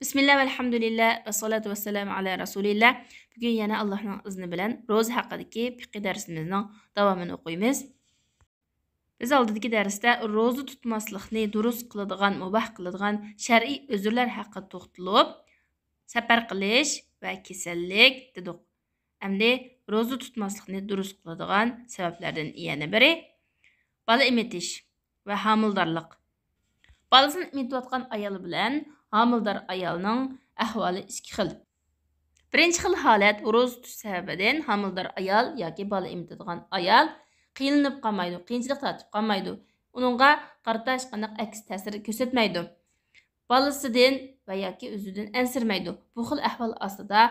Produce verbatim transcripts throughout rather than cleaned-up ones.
بىسمىللا ۋەلھەمدۇلىللا ۋەسسالاتۇ ۋەسسالامۇ ئالا رەسۇلىللا. بۈگۈن يەنە ئاللاھنىڭ ئىزنى بىلەن روزا ھەققىدىكى پىقھىي دەرسىمىزنىڭ داۋامىنى ئوقۇيمىز. بىز ئالدىدىكى دەرستە روزا تۇتماسلىقنى دۇرۇس قىلىدىغان، مۇباھ قىلىدىغان شەرئىي ئۆزۈرلەر ھەققىدە توختىلىپ، سەپەر قىلىش ۋە كېسەللىك دېدۇق. ئەمدى روزا تۇتماسلىقنى دۇرۇس قىلىدىغان سەۋەبلەردىن يەنە بىرى، بالا ئېمىتىش ۋە ھامىلىدارلىق. بالىسىنى ئېمىتىۋاتقان ئايال بىلەن ھامىلىدار ئايالنىڭ ئەھۋالى ئىككى خىل. بىرىنچى خىل ھالەت، روزا تۇتۇش سەۋەبىدىن ھامىلىدار ئايال ياكى بالا ئېمىتىدىغان ئايال قىينىلىپ قالمايدۇ، قىيىنچىلىق تارتىپ قالمايدۇ. ئۇنىڭغا قارىتا ھېچقانداق ئەكس تەسىر كۆرسەتمەيدۇ. بالىسىدىن ۋە ياكى ئۆزىدىن ئەنسىرىمەيدۇ. بۇ خىل ئەھۋال ئاستىدا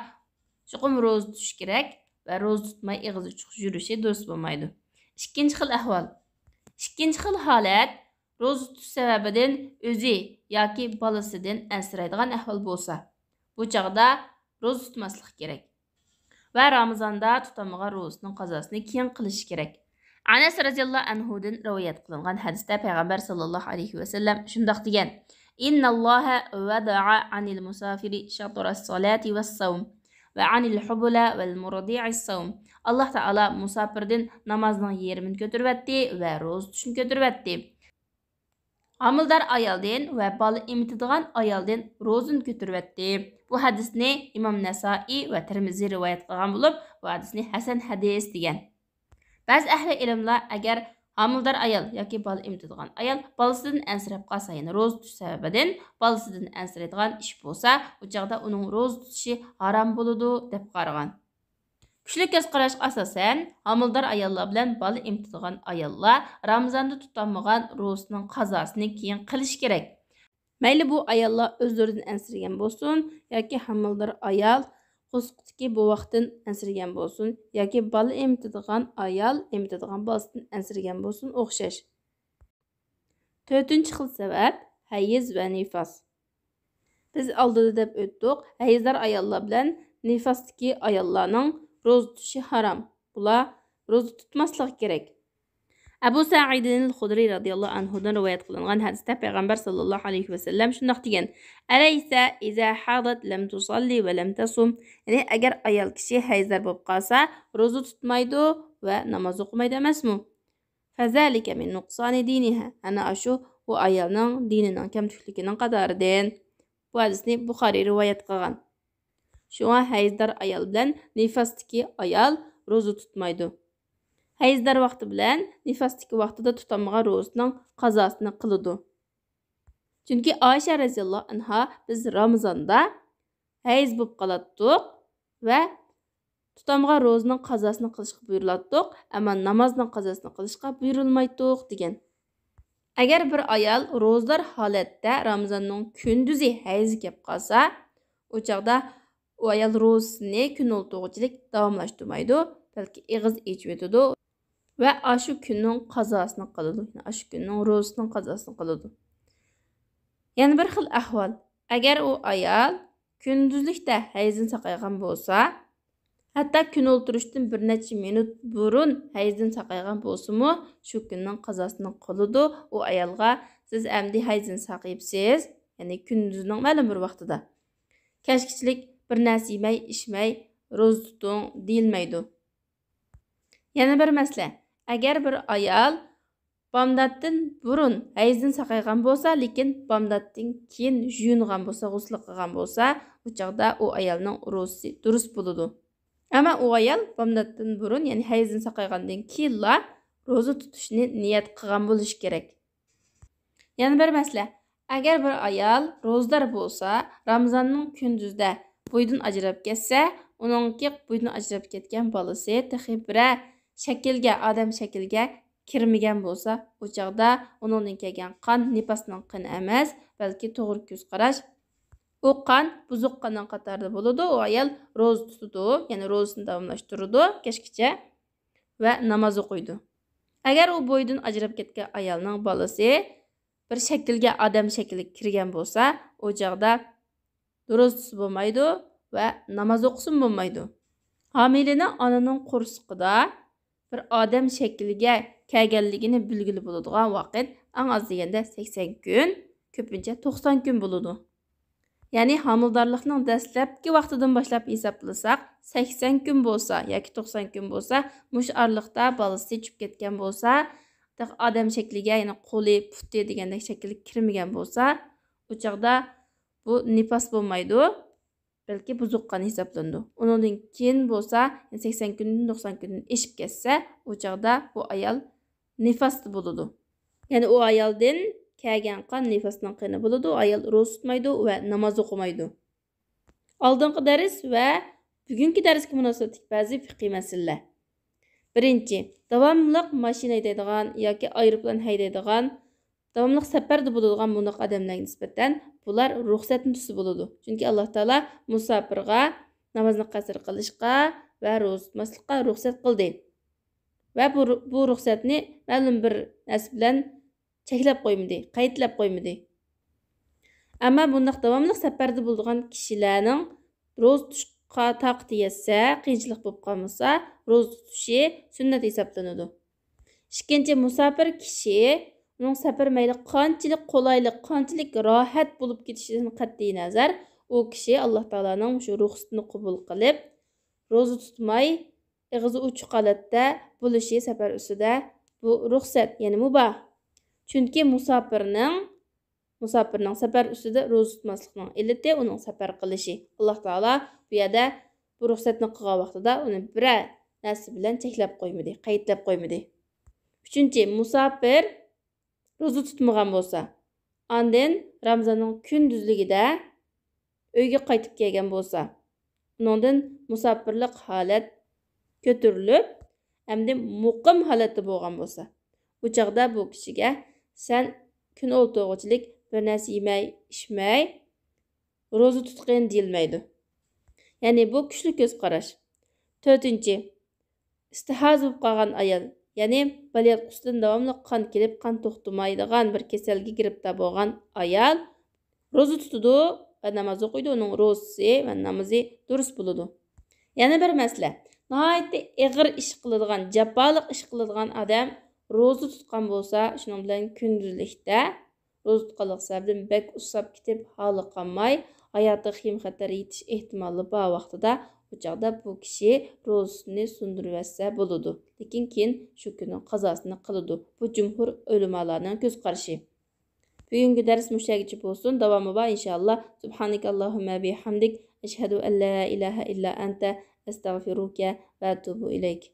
چوقۇم روزا تۇتۇش كېرەك ۋە روزا تۇتماي ئېغىز ئوچۇق يۈرۈشى دۇرۇس بولمايدۇ. ئىككىنچى خىل ئەھۋال. ئىككىنچى خىل ھالەت، روزا تۇتۇش سەۋەبىدىن ئۆزى ياكى بالىسىدىن ئەنسىرەيدىغان ئەھۋال بولسا، بۇ چاغدا روزا تۇتماسلىق كېرەك ۋە رامىزاندا تۇتالمىغان روزىسىنىڭ قازاسىنى كېيىن قىلىشى كېرەك. ئەنەس رەزىياللاھۇ ئەنھۇدىن رىۋايەت قىلىنغان ھەدىستە پەيغەمبەر ساللاللاھۇ ئەلەيھى ۋەسەللەم شۇنداق دېگەن: إن الله وضع عن المسافر شطر الصلاة والصوم وعن الحبلى والمرضع الصوم. ئاللاھ تائالا مۇساپىردىن نامازنىڭ يېرىمىنى كۆتۈرۈۋەتتى ۋە روزا تۇتۇشنى كۆتۈرۈۋەتتى. ھامىلىدار ئايالدىن ۋە بالا ئېمىتىدىغان ئايالدىن روزىنى كۆتۈرۈۋەتتى. بۇ ھەدىسنى ئىمام نەسائىي ۋە تىرمىزى رىۋايەت قىلغان بولۇپ، بۇ ھەدىسنى ھەسەن ھەدىس دېگەن. بەزى ئەھلى ئىلىملار ئەگەر ھامىلىدار ئايال ياكى بالا ئېمىتىدىغان ئايال بالىسىدىن ئەنسىرەپ قالسا، يەنى روزا تۇتۇش سەۋەبىدىن بالىسىدىن ئەنسىرەيدىغان ئىش بولسا، ئۇ چاغدا ئۇنىڭ روزا تۇتۇشى ھارام بولىدۇ، دەپ قارىغان. كۈچلۈك كۆز قاراشقا ئاساسەن، ھامىلىدار ئاياللار بىلەن بالا ئېمىتىدىغان ئاياللار رامىزاندا تۇتالمىغان روزىسىنىڭ قازاسىنى كېيىن قىلىشى كېرەك. مەيلى بۇ ئاياللار ئۆزلىرىدىن ئەنسىرىگەن بولسۇن ياكى ھامىلىدار ئايال قورسىقىدىكى بوۋاقتىن ئەنسىرىگەن بولسۇن ياكى بالا ئېمىتىدىغان ئايال ئېمىتىدىغان بالىسىدىن ئەنسىرىگەن بولسۇن، ئوخشاش. تۆتىنچى خىل سەۋەب، ھەيز ۋە نىفاس. بىز ئالدىدا دەپ ئۆتتۇق، ھەيزدار ئاياللار بىلەن نىفاستىكى ئاياللارنىڭ روزا تۇتۇشى ھارام. بۇلار روزا تۇتماسلىقى كېرەك. ئەبۇ سەئىدىن خۇدرى رەزىياللاھۇ ئەنھۇدىن رىۋايەت قىلىنغان ھەدىستە پەيغەمبەر ساللاللاھۇ ئەلەيھى ۋەسەللەم شۇنداق دېگەن: أليس إذا حاضت لم تصل ولم تصم؟ يەنى ئەگەر ئايال كىشى ھەيزدار بولۇپ قالسا، روزا تۇتمايدۇ ۋە ناماز ئوقۇمايدۇ ئەمەسمۇ؟ فذلك من نقصان دينها، ئەنە ئاشۇ ئۇ ئايالنىڭ دىنىنىڭ كەمتۈكلۈكىنىڭ قاتارىدىن. بۇ ھەدىسنى بۇخارىي رىۋايەت قىلغان. شۇڭا ھەيزدار ئايال بىلەن نىفاستىكى ئايال روزا تۇتمايدۇ. ھەيزدار ۋاقتى بىلەن نىفاستىكى ۋاقتىدا تۇتالمىغان روزىسىنىڭ قازاسىنى قىلىدۇ. چۈنكى ئائىشە رەزىياللاھۇ ئەنھا بىز رامىزاندا ھەيز بولۇپ قالاتتۇق ۋە تۇتالمىغان روزىنىڭ قازاسىنى قىلىشقا بۇيرۇلاتتۇق، ئەمما نامازنىڭ قازاسىنى قىلىشقا بۇيرۇلمايتتۇق، دېگەن. ئەگەر بىر ئايال روزىدار ھالەتتە رامىزاننىڭ كۈندۈزى ھەيزى كەپ قالسا، ئۇ چاغدا ئۇ ئايال روزىسىنى كۈن ئولتۇرغۇچىلىك داۋاملاشتۇرمايدۇ، بەلكى ئېغىز ئېچىۋېتىدۇ ۋە ئاشۇ كۈننىڭ قازاسىنى قىلىدۇ، يەنى ئاشۇ كۈننىڭ روزىسىنىڭ قازاسىنى قىلىدۇ. يەنە بىر خىل ئەھۋال، ئەگەر ئۇ ئايال كۈندۈزلۈكتە ھەيزىنى ساقايغان بولسا، ھەتتا كۈن ئولتۇرۇشتىن بىر نەچچە مىنۇت بۇرۇن ھەيزىدىن ساقايغان بولسىمۇ، شۇ كۈننىڭ قازاسىنى قىلىدۇ. ئۇ ئايالغا، سىز ئەمدى ھەيزىدىن ساقىيىپسىز، يەنى كۈندۈزنىڭ مەلۇم بىر ۋاقتىدا. كەچكىچىلىك بىر نەرسە يېمەي، ئىچمەي، روزا تۇتۇڭ دېيىلمەيدۇ. يەنە بىر مەسىلە، ئەگەر بىر ئايال بامداتتىن بۇرۇن ھەيزدىن ساقايغان بولسا، لېكىن بامداتتىن كېيىن يۇيۇنغان بولسا، غۇسل قىلغان بولسا، ئۇ چاغدا ئۇ ئايالنىڭ روزىسى دۇرۇس بولىدۇ. ئەمما ئۇ ئايال بامداتتىن بۇرۇن، يەنى ھەيزدىن ساقايغاندىن كېيىنلا روزا تۇتۇشنى نىيەت قىلغان بولۇشى كېرەك. يەنە بىر مەسىلە، ئەگەر بىر ئايال روزىدار بولسا، رامىزاننىڭ كۈندۈزىدە بويىدىن ئاجراپ كەتسە، ئۇنىڭكى بويىدىن ئاجراپ كەتكەن بالىسى تېخى بىرەر شەكىلگە، ئادەم شەكلىگە كىرمىگەن بولسا، ئۇ چاغدا ئۇنىڭدىن كەلگەن قان نىپاسنىڭ قېنى ئەمەس، بەلكى توغرا كۆز قاراش. ئۇ قان بۇزۇق قاننىڭ قاتارىدا بولىدۇ. ئۇ ئايال روزا تۇتىدۇ، يەنى روزىسىنى داۋاملاشتۇرىدۇ كەچكىچە ۋە ناماز ئوقۇيدۇ. ئەگەر ئۇ بويىدىن ئاجراپ كەتكەن ئايالنىڭ بالىسى بىر شەكىلگە، ئادەم شەكلىگە كىرگەن بولسا، ئۇ چاغدا روزىسى بولمايدۇ ۋە ناماز ئوقۇسىمۇ بولمايدۇ. ھامىلىنىڭ ئانىنىڭ قورسىقىدا بىر ئادەم شەكلىگە كەلگەنلىكىنى بىلگىلى بولىدىغان ۋاقىت ئەڭ ئاز دېگەندە سەكسەن كۈن، كۆپىنچە توقسان كۈن بولىدۇ. يەنى ھامىلىدارلىقنىڭ دەسلەپكى ۋاقتىدىن باشلاپ ھېسابلىساق، سەكسەن كۈن بولسا ياكى توقسان كۈن بولسا، مۇشۇ ئارىلىقتا بالىسى چۈشۈپ كەتكەن بولسا، ئادەم شەكلىگە، يەنى قولى، پۇتى دېگەندەك شەكىلگە كىرمىگەن بولسا، ئۇ چاغدا بۇ نىپاس بولمايدۇ، بەلكى بۇزۇق قان ھېسابلىنىدۇ. ئۇنىڭدىن كېيىن بولسا، يەنى سەكسەن كۈندىن، توقسان كۈندىن ئېشىپ كەتسە، ئۇ چاغدا بۇ ئايال نىفاستا بولىدۇ. يەنى ئۇ ئايالدىن كەلگەن قان نىفاسنىڭ قېنى بولىدۇ، ئايال روزا تۇتمايدۇ ۋە ناماز ئوقۇمايدۇ. ئالدىنقى دەرس ۋە بۈگۈنكى دەرسكە مۇناسىۋەتلىك بەزى فىقھىي مەسىلىلەر. بىرىنچى، داۋاملىق ماشىنا ھەيدەيدىغان ياكى ئايروپىلان ھەيدەيدىغان، داۋاملىق سەپەردە بولىدىغان بۇنداق ئادەملەرگە نىسبەتەن بۇلار رۇخسەتنى تۇتسا بولىدۇ. چۈنكى ئاللا تائالا مۇساپىرغا نامازنى قەسىر قىلىشقا ۋە روزا تۇتماسلىققا رۇخسەت قىلدى. ۋە بۇ، بۇ رۇخسەتنى مەلۇم بىر نەرسە بىلەن چەكلەپ قويمىدى، قەيتلەپ قويمىدى. ئەمما بۇنداق داۋاملىق سەپەردە بولىدىغان كىشىلەرنىڭ روزا تۇتۇشقا تاقىتى يەتسە، قىيىنچىلىق بولۇپ قالمىسا، روزا تۇتۇشى سۈننەت ھېسابلىنىدۇ. ئىككىنچى، مۇساپىر كىشى، ئۇنىڭ سەپىرى مەيلى قانچىلىك قولايلىق، قانچىلىك راھەت بولۇپ كېتىشىدىن قەتئىينەزەر، ئۇ كىشى ئاللا تائالانىڭ مۇشۇ رۇخسىتىنى قوبۇل قىلىپ، روزا تۇتماي، ئېغىزى ئوچۇق ھالەتتە بولۇشى سەپەر ئۈستىدە بۇ رۇخسەت، يەنى مۇباھ. چۈنكى مۇساپىرنىڭ، مۇساپىرنىڭ سەپەر ئۈستىدە روزا تۇتماسلىقنىڭ ئىللىتى ئۇنىڭ سەپەر قىلىشى. ئاللا تائالا بۇ يەردە بۇ رۇخسەتنى قىلغان ۋاقتىدا ئۇنى بىرەر نەرسە بىلەن چەكلەپ قويمىدى، قەيتلەپ قويمىدى. ئۈچىنچى، مۇساپىر روزا تۇتمىغان بولسا، ئاندىن رامىزاننىڭ كۈندۈزلۈكىدە ئۆيگە قايتىپ كەلگەن بولسا، ئۇنىڭدىن مۇساپىرلىق ھالەت كۆتۈرۈلۈپ، ئەمدى مۇقىم ھالەتتە بولغان بولسا، ئۇ چاغدا بۇ كىشىگە سەن كۈن ئولتۇرغۇچىلىك بىر نەرسە يېمەي، ئىچمەي، روزا تۇتقىن دېيىلمەيدۇ. يەنى بۇ كۈچلۈك كۆز قاراش. تۆتىنچى، ئىستىھازە بولۇپ قالغان ئايال، يەنى بالىياتقۇسىدىن داۋاملىق قان كېلىپ، قان توختىمايدىغان بىر كېسەلگە گىرىپتار بولغان ئايال روزا تۇتىدۇ ۋە ناماز ئوقۇيدۇ، ئۇنىڭ روزىسى ۋە نامىزى دۇرۇس بولىدۇ. يەنە بىر مەسىلە، ناھايىتى ئېغىر ئىش قىلىدىغان، جاپالىق ئىش قىلىدىغان ئادەم روزا تۇتقان بولسا، شۇنىڭ بىلەن كۈندۈزلۈكتە روزا تۇتقانلىقى سەۋەبىدىن بەك ئۇسساپ كېتىپ، ھالى قالماي، ھاياتىغا خېيىم-خەتەر يېتىش ئېھتىمالى بار ۋاقتىدا، ئۇ چاغدا بۇ كىشى روزىسىنى سۇندۇرۇۋەتسە بولىدۇ. لېكىن كېيىن شۇ كۈننىڭ قازاسىنى قىلىدۇ. بۇ جۇمھۇر ئۆلىمالارنىڭ كۆز قارىشى. بۈگۈنكى دەرس مۇشۇ يەرگىچە بولسۇن. داۋامى بار، ئىنشائاللا. سبحانك اللهم بحمدك، أشهد أن لا إله إلا أنت، أستغفرك وأتوب إليك.